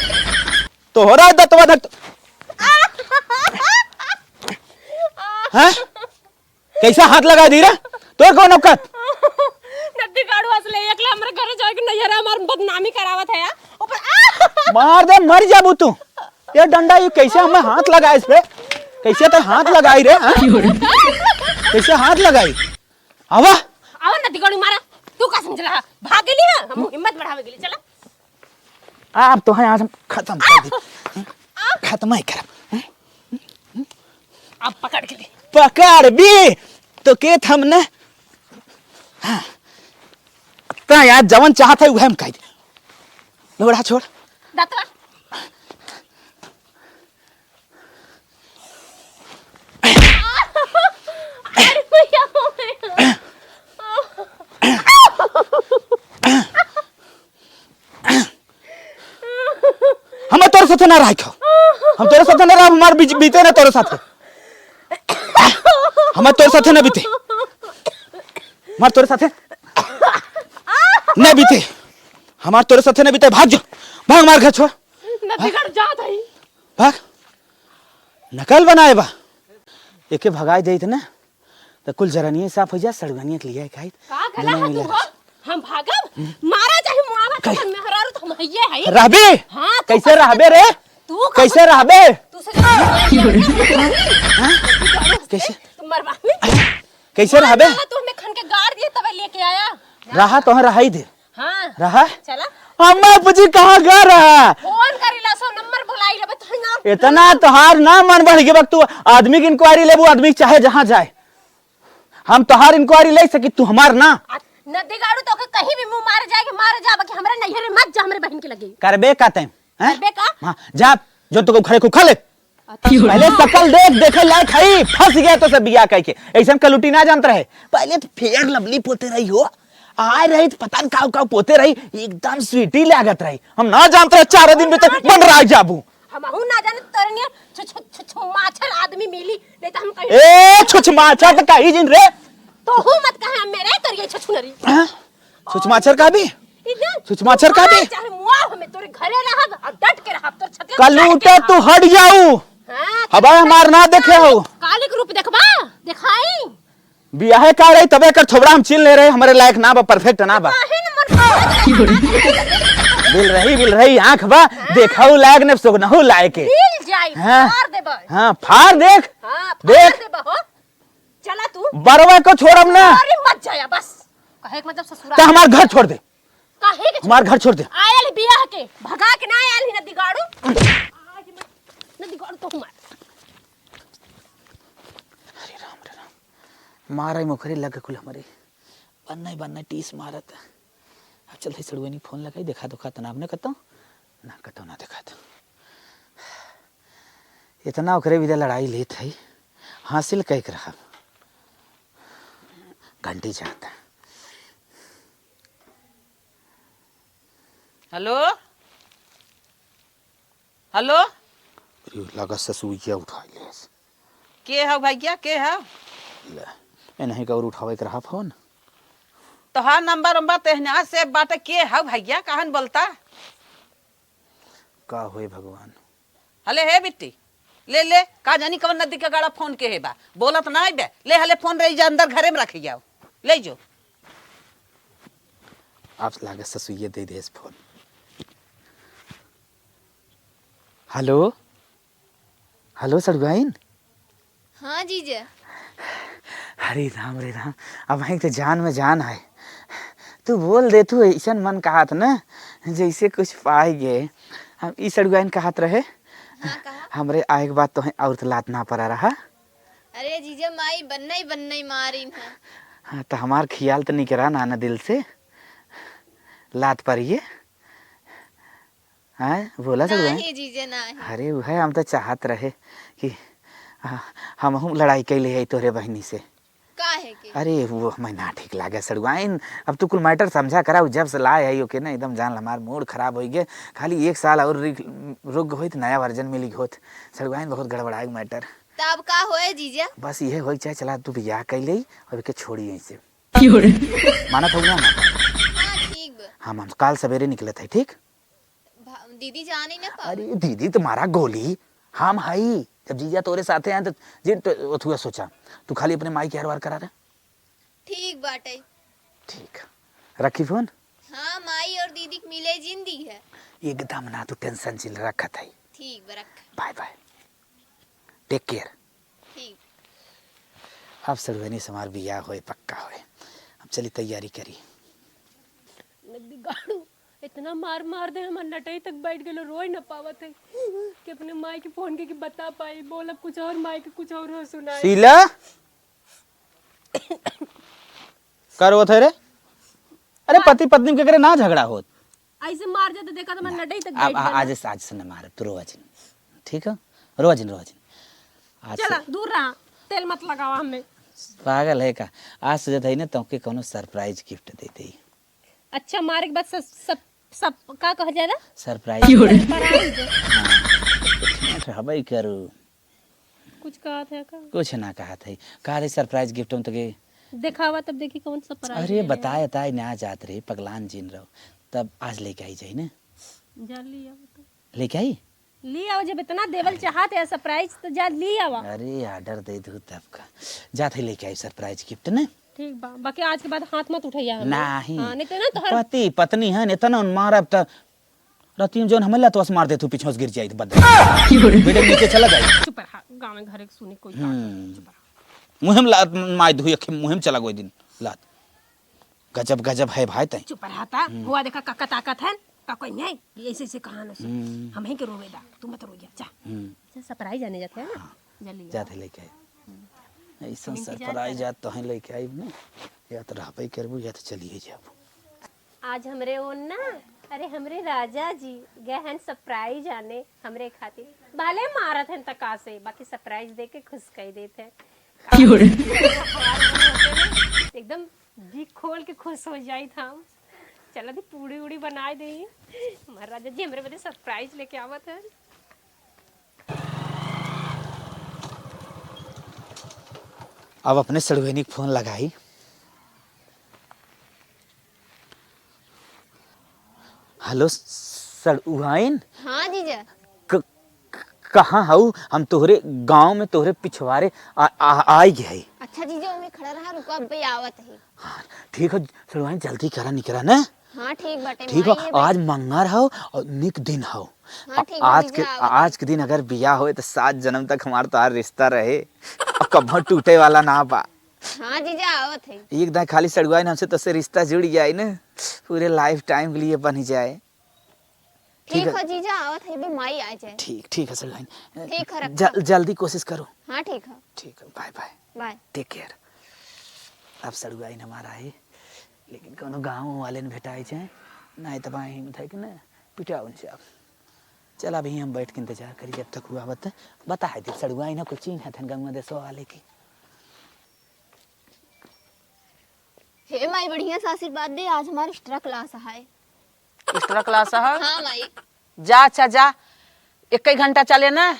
तो हो रहा है दतवा धक। हैं? कैसा हाथ लगा दी रे? तोर कौन औकात? नद्दी गाड़ू असले एकले हमरे घरे जाके नैहरा हमार बदनामी करावत है यार। ऊपर आ! मार दे, मर जाबू तू। ये डंडा, ये कैसे हमें हाथ लगाए इस पे? कैसे तो हाथ लगाई रे, हाँ? कैसे हाथ लगाई? आवा। आवा नद्दी गाड़ू मारा। तू का समझला? भाग गेली है? हम हिम्मत बढ़ावे गेली। चला। आप तो हैं, आज हम खत्म कर दे। खत्म ही करब। अब पकड़ के दे। पकड़ भी तो के थम न। हाँ। ता यार जवन चाहत है उहे हम कह दे। लोड़ा छोड़। दतवा। अरे भैया, हो गया। हमें तोरे साथे ना रह खाओ। हम तोरे साथे ना रह, हमार बीच-, बीते ना तोरे साथे। हमार तोरे साथे ना बीते। हमार तोरे साथे ना बीते। हमार तोरे साथे ना बीते। भाग जा। भाग हमार घर छोड़। ना बिगड़ जात है। भाग। नकल बनाए बा। एके भगाए देइत ना। त कुल जरनिये साफ हो जा, सड़ुआनिया के लिया के आई। का गला दुनो है मिले तू हो? हम भागब? मारा चाहे मुआवा, कई- तोहर मेहरारू तो हम हइये हई। रहबे? हाँ, तू कैसे कैसे रहबे रे? तू कैसे रहबे? तू से हाँ? कैसे? तू मरवा में। कैसे रहबे? तू हमें खन के गाड़ दिए तब लेके आया। रहा तो रहाई दे। हाँ। रहा? चला। अम्मा पूछी कहाँ गा रहा? फोन करी ला, सौ नंबर बुलाई लेबे तो ना। इतना तोहार ना मन बढ़ गया, तू आदमी की इंक्वायरी लेबू, आदमी चाहे जहाँ जाए, हम तोहार इंक्वायरी ले सकी, तू हमार ना। आ, नदी गाड़ू तो के कहीं भी मुंह मारे जाए के मारे जा, बाकी हमरे नैहरे मत जा, हमरे बहन के लगे। करबे का तैं, हैं? करबे का? हाँ, जा, जो तो खड़े को खा ले। अच्छा। पहले शकल देख, देखे लायक है, फंस गया तो सब बिया कह के। ऐसन कलुटी ना जानत रहे। पहले तो फेयर लवली पोते रही हो, आए रही तो पता न काव काव पोते रही, एकदम स्वीटी लागत रही। हम ना जानत रहे, चार दिन में तो बन रहा जाबू। हमहू ना जाने तोरे नियर छु-, छु-, छु-, छुमाछर आदमी मिली, नहीं तो हम कहीं ए, छुछमाछर तो कही जिन रे। तोहू मत कहे मेरे, तोर ये छछुनरी। हाँ? छुछमाछर कहबी? ई जान, छुछमाछर कहबी? चाहे मुआ हमें तोरे घरे रहब, अब डट के रहब, तोर छतिया कलूटे तू हट जाऊ। हाँ, अब हमार ना देखे हो। कालिक रूप देखबा, दिखाई। बियाहे का रही, तबे कर थोबड़ा हम चिन ले रहे, हमरे लायक ना बा, परफेक्ट ना बा। काहे न मन बिल रही, बिल रही, आँख बा, हाँ। देखहु लायक ने, सोगनहु लायक है। बिल जाई, हाँ। फाड़ देबा। हाँ, फाड़ देख। हाँ, फाड़ देख। देबा हो। चला तू। बरवा को छोड़ब ना। अरे मत जाया बस। कहे के मतलब ससुरा। तो हमार घर छोड़ दे। काहे के हमार घर छोड़ दे। आयल बियाह के, भगा के ना आयल ही नदी गाड़ू। आज मत, नदी गाड़ू तो हमार। अरे राम रे राम। मारा ही मुखरी लग कुल हमारी। बन्ना ही बन्ना टीस मारत। अब चल, सड़ुआइन फोन लगाई, देखा दुखा तना आपने कतो? ना कतो ना देखा तो। इतना ओकरे बिना लड़ाई लेत है, हासिल कह के रहा। घंटी जाता। हेलो? हेलो? अरे, लगा ससुइया उठा लेस। के हौ भैया, के हौ? ले, ए नहीं का और उठावे के रहा फोन। तोहार नंबर उम्बर तेहना सेव बाटे, के हौ भैया, कहन बोलता? का होए भगवान। हले हे बिट्टी, ले, ले, का जानी कवन नदी के गाड़ा फोन के हे बा, बोलत ना आइबे, ले हले फोन रही जा अंदर घरे में रखी जाओ, ले जो। आप लागे ससुइये दे देस फोन। हेलो, हेलो सड़ुआइन। हाँ जीजा। अरे राम रे राम, अब वहीं तो जान में जान है। तू बोल दे, तू ऐसन मन कहत न, जैसे कुछ पाए गए। हम ई सड़ुआइन कहत रहे। हाँ, कहा। हमरे आए के बाद तोहे और तो लात ना पड़ा रहा। अरे जीजा, माई बन्नई बन्नई मारिन है। हाँ, तो हमार खियाल तो निकरा ना, ना दिल से। लात पड़िए। हाँ, बोला सड़ुआइन। नहीं जीजा, नहीं। अरे, वह हम तो चाहत रहे कि, आ, हम, हम लड़ाई कैले है तोहरे बहिनी से। काहे के? अरे, वो हमें ना ठीक लागे सड़ुआइन। अब तू कुल मैटर समझा कराऊ, जब से लाए है ओके ना, एकदम जान हमार मूड खराब हो गए। खाली एक साल और रिक-, रुक होइत, नया वर्जन मिली होत। सड़ुआइन बहुत गड़बड़ाए मैटर। तब का होए जीजा? बस ये होई चाहे चला तू बियाह कर ले और के छोड़ी यहीं से। मानत हो ना? हाँ, ठीक बा। हम, हम काल सवेरे निकलत है, ठीक? भा-, दीदी जाने ना पावे। अरे दीदी तुम्हारा गोली, हम हई। जब जीजा तोरे साथे हैं तो जिन तो ओथुआ सोचा, तू खाली अपने माई के हरवार करा दे। ठीक बाटे। ठीक, रखी फोन। हाँ, माई और दीदी के मिले जिंदी है। एकदम ना, तू टेंशन चिल रखत है। ठीक बा, रख। Bye bye, take care. ठीक। अब सड़ुआइन से हमार बियाह होए, पक्का होए। अब चली तैयारी करी। नदी गाड़ू इतना मार मार दे, हमार नटई तक बैठ गेलो, रोई न पावत है कि अपने माई के फोन के, के बता पाई, बोलब कुछ और, माई के कुछ और हो सुनाई। शीला, का रोवत है रे? अरे पति पत्नी में केकरे ना झगड़ा होत। ऐसे मार जाते देखा तो मैं ना, नटई तक अब बैठ आ-, गेलो। आज से, आज से न मारब, तू रोवा जिन, ठीक है? रोवा जिन, रोवा जिन। आज चला, से दूर रहा, तेल मत लगावा हमें। पागल है का? आज से जब है ना, तोके कौनो सरप्राइज गिफ्ट दे दे। अच्छा, मारे के बाद सब, सब, सब का कहा जाला? सरप्राइज। सरप्राइज। हाँ, तो ठेठ हबई करू। कुछ कहत है का? कुछ ना कहत है। कहा रही सरप्राइज गिफ्ट हम तोके देखावा, तब देखी कौन सरप्राइज अरे ले ले। बताए ताई ना जात रही, पगलान जिन रहो, तब आज लेके आई जाई ना। जा ली आओ तो। लेके आई? ली आओ, जब इतना देवल चाहत है सरप्राइज तो जा ली आवा। अरे ऑर्डर दे दू तब का। जात है लेके आई सरप्राइज गिफ्ट ने। ठीक बा, बाकी आज के बाद हाथ मत उठैया हमें। नाही। हाँ, नहीं तो ना तोहर पति पत्नी है, इतना मारब त राती में जौन हमें लतवा से मार दे तू, पीछे से गिर जाई तो बदल। बेटे नीचे चला जाई। चुप रहा, गाँव में घरे के सुनी कोई बात नहीं, हम्म। चुप रहा। मुहिम लात माई धुई अखी मुहिम चला गई दिन लात। गजब गजब है भाई तै। चुप रहा ता, हम्म। हुआ देखा का, का ताकत है। का कहीं है? ये ऐसे ऐसे कहा ना से। हम्म। हम ही के रोवे दा, तू मत रोइया, जा। हम्म। अच्छा, सरप्राइज आने जाते हैं ना? हाँ। जल्दी जाते आओ। लेके आए। हम्म। ऐसा हम इंतजार सरप्राइज कर रहे। आज तो है लेके आई ना, या तो रहबे करबू या तो चलिए जाबू। आज हमरे ओन ना, अरे हमरे राजा जी गए हैं सरप्राइज आने हमरे खातिर। भले मारत हैं तका से, बाकी सरप्राइज दे के खुश कर देते हैं। क्यों रे? एकदम जी खोल के खुश हो जाई था हम। चला दी पूड़ी उड़ी बनाए दे। हमारे राजा जी हमरे बदे सरप्राइज लेके आवत है। अब अपने सड़ुआइन के फोन लगाई। हेलो सड़ुआइन। हाँ जीजा। क-, क-, कहाँ हऊ? हम तोहरे गाँव में तोहरे पिछवारे आ, आ, आइ गए हई। अच्छा जीजा, ओमे खड़ा रहा, रुको, अब्बे आवत है। हाँ, ठीक हो सड़ुआइन, जल्दी करा निकरा ना। हाँ ठीक बाटे ठीक माई, हो, ये आज मंगर हो और निक दिन हो। हाँ, ठीक बा, आज जीजा, के आवत आज है। के दिन अगर बियाह होए तो सात जन्म तक हमार तोहार रिश्ता रहे और कभो टूटे वाला ना बा। हाँ जीजा, आवत है। एक दाई खाली सड़ुआइन हमसे तोसे रिश्ता जुड़ जाए ना, पूरे लाइफ टाइम के लिए बन जाए। ठीक ठीक है। हो जीजा, आवत है, अबे माई आ जाए। ठीक, ठीक है सड़ुआइन। ठीक है, रखा। जल-, जल्दी कोशिश करो। हाँ ठीक है। ठीक है, bye bye. Bye. Take care. अब सड़ुआइन हमार आई, लेकिन कोनो गाँव वाले न भेटाई जाए, नाहीं तो बाई हिम्मत है कि ना पिटाउन जाब। चल अभी हम बैठ के इंतजार करी, जब तक हुआ बता, बता है दे सड़ुआइन कुल चीन्ह हथन गंगा देसो वाले की। हे माई, बढ़िया से आशीर्वाद दे, आज हमार एक्स्ट्रा क्लास है। एक्स्ट्रा क्लास है? हाँ माई। जा अच्छा जा, एक ही घंटा चले ना।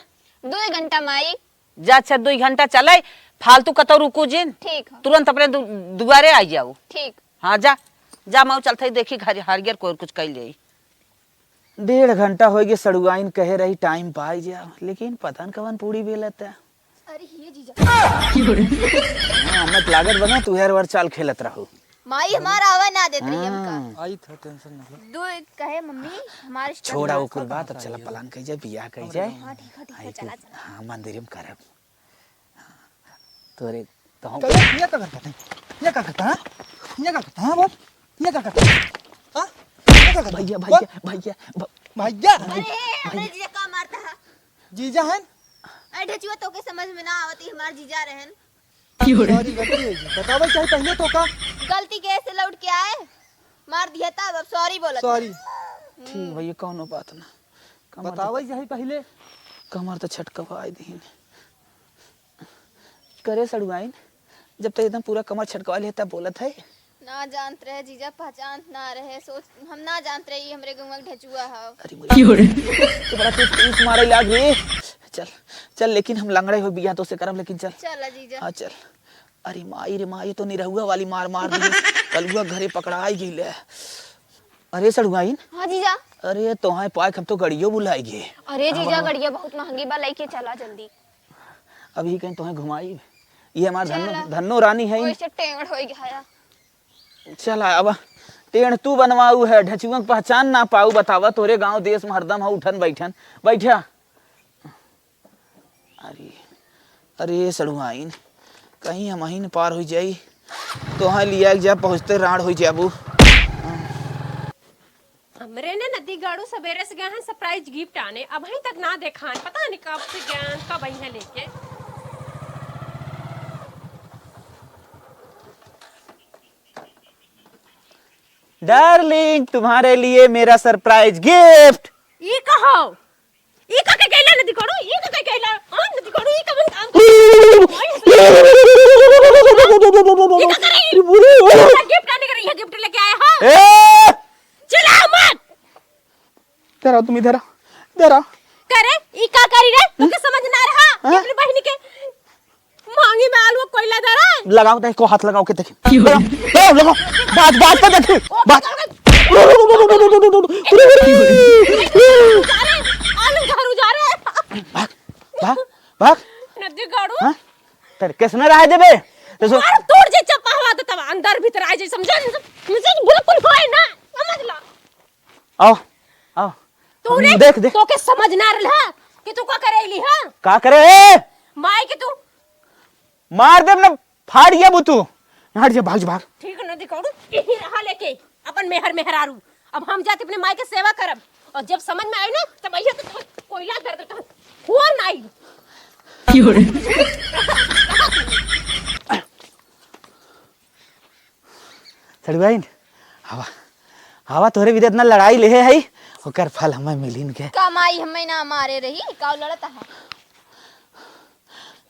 दो घंटा माई। जा अच्छा, दो घंटा चले, फालतू कतौ रुकू जिन। ठीक है। तुरंत अपने दु-, दुआरे आ जाओ। ठीक। हाँ जा, जा मऊ चलते ही देखी घर हरियर कोई कुछ कइल जाई। डेढ़ घंटा होइ गए, सड़ुआइन कहे रही टाइम पाई जा, लेकिन पता न कवन पूड़ी बेलत है। अरे ये जीजा। हाँ, मत लागत बना, तू हेर वर चाल खेलत रहू। माई हमार आवे ना देत रही हमका। हाँ। आई था, टेंशन ना लो। दो कहे मम्मी हमारे छोड़ा वो कुल बात, अब चला प्लान कइल जाए, बियाह कइल जाए। हाँ, ठीक है, ठीक है, चला, चला। हाँ, मंदिर में करब। तोरे तो हम चलो, ये का करता है? ये का करता है? ये का करता है, बोल? ये का करता है? हाँ? ये का करता है? भैया, बोल। भैया, भैया, भ- भैया। अरे, हमरे जीजा का मारता है? जीजा है? अरे ढेचुआ, तोके समझ में ना आवत, ई हमार जीजा रहन। सॉरी, गलती हो गई। बतावे चाहे पहले तो का? गलती के से लौट के आए, मार दिया तब, अब सॉरी बोलत। सॉरी। ठीक भैया, कौनो बात ना। कमर तो बतावे चाहे पहले। कमर तो छटकवाए दीन। करे सड़ुआइन, जब तक एकदम पूरा कमर छटकवा लिया तब बोलत है। ना जानत रहे जीजा, पहचान ना रहे, सोच हम ना जानत रहे ई हमरे गौवा के ढेचुआ हव। अरे मुझे तो बड़ा तेज तेज मारे लाग रे। चल, चल, लेकिन हम लंगड़े हो बियाह तो से करब, लेकिन चल। चल जीजा। हाँ, चल। अरे माई रे माई, ये तो निरहुआ वाली मार मार दी। कलुआ घरे पकड़ाई गई ले। अरे सड़ुआइन। हाँ जीजा। अरे तोहाई पाए हम तो गड़ियो बुलाई गए। अरे जीजा, गड़िया बहुत महंगी बा, लेके चला जल्दी। अभी कहीं तोहे घुमाई, ये हमार धन्नो, चला। धन्नो रानी है। ओइसे टेढ़ होई गया। चला अब टेढ़ तू बनवाऊ है, ढेचुआ के पहचान ना पाऊ, बतावा तोरे गांव देश में हरदम हो उठन बैठन, बैठा। अरे, अरे सड़ुआइन, कहीं हमहिन पार हो जाई, तोहे लिया के जा पहुँचते राड़ हो जाबू। हमरे ने नदी गाड़ू सबेरे से गए हैं सरप्राइज गिफ्ट आने, अबहीं तक ना देखान, पता नहीं कब से गए, कब आई हैं लेके। डार्लिंग, तुम्हारे लिए मेरा सरप्राइज गिफ्ट। ई कहो, ई का के कैला नदी गाड़ू, ई का के कैला, हाँ, नदी गाड़ू, ई कवन काम कर? ई का करे? गिफ्ट आने करे, ये गिफ्ट लेके आया हो? ए! चिल्लाओ मत। इधर आओ तुम, इधर आओ, इधर आओ। करे, ई का करी रे? तोके समझ ना रहा? हाँ? अपनी बहिनी के मांगी में आलू कोयला दे रहा है? लगाओ, देखो, हाथ लगाओ के देखी। क्यों? लगाओ, लगाओ, लगाओ। बाज, बाज के देखी। बाज। अरे, आलू घर उजारे। भाग, भाग, भाग। नदी गाड़ू। हाँ? तेरे कैसे ना रहा देबे? तो सो- मार तोड़ जे चपावा तो तब अंदर भीतर आ जाए, समझा? मुझे बिल्कुल होए ना, समझ ला। आओ, आओ। तू रे, देख, देख। तोके समझ ना रहल है कि तू का करे अइली, हाँ? का करे? ए! माई के तू मार देब ना, फाड़ ये बुतू। हट जा, भाग जा, भाग। ठीक है, नदी गाड़ू, यही रहा लेके अपन मेहर मेहरारू। अब हम जाते अपने माई के सेवा करब, और जब समझ में आई ना, तब अइहे तो कोयला दर्द का हुआ ना आई। सड़ुआइन, हवा, हवा तोहरे बिना इतना लड़ाई लेहे है, ओकर फल हमें मिलिन के। कमाई हमें ना मारे रही, काउ लड़त है?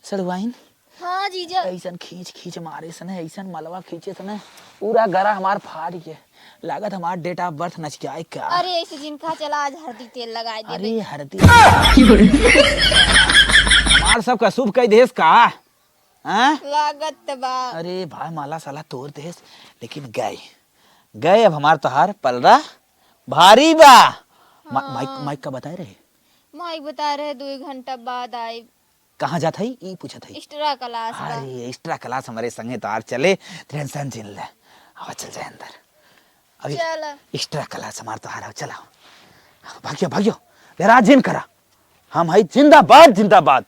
सड़ुआइन, हाँ जीजा। ऐसन खींच खींच मारे सने, ऐसन मलवा खींचे सने, पूरा गरा हमार फाड़ के, लागत हमार date of birth नचकाए का। अरे ऐसे जिनका चला, आज हरदी तेल लगाए देबे। अरे हरदी। हमार सब का शुभ कई देस का? हाँ? लागत बा। अरे भाई, माला साला तोड़ देस, लेकिन गए, गए अब हमार तोहार पलरा भारी बा। मा-, हाँ। माइक, माइक का बताए रहे? माइक बताए रहे दो घंटा बाद आए। कहाँ जात है? ई पूछत है। Extra class बा। अरे, extra class हमरे संगे तोहार चले, tension जिन ले। आवा, चल जाए अंदर। अभी चल। Extra class हमार तोहार है, चला। भागियो, भागियो, बेराज जिन करा। हम है जिंदाबाद, जिंदाबाद।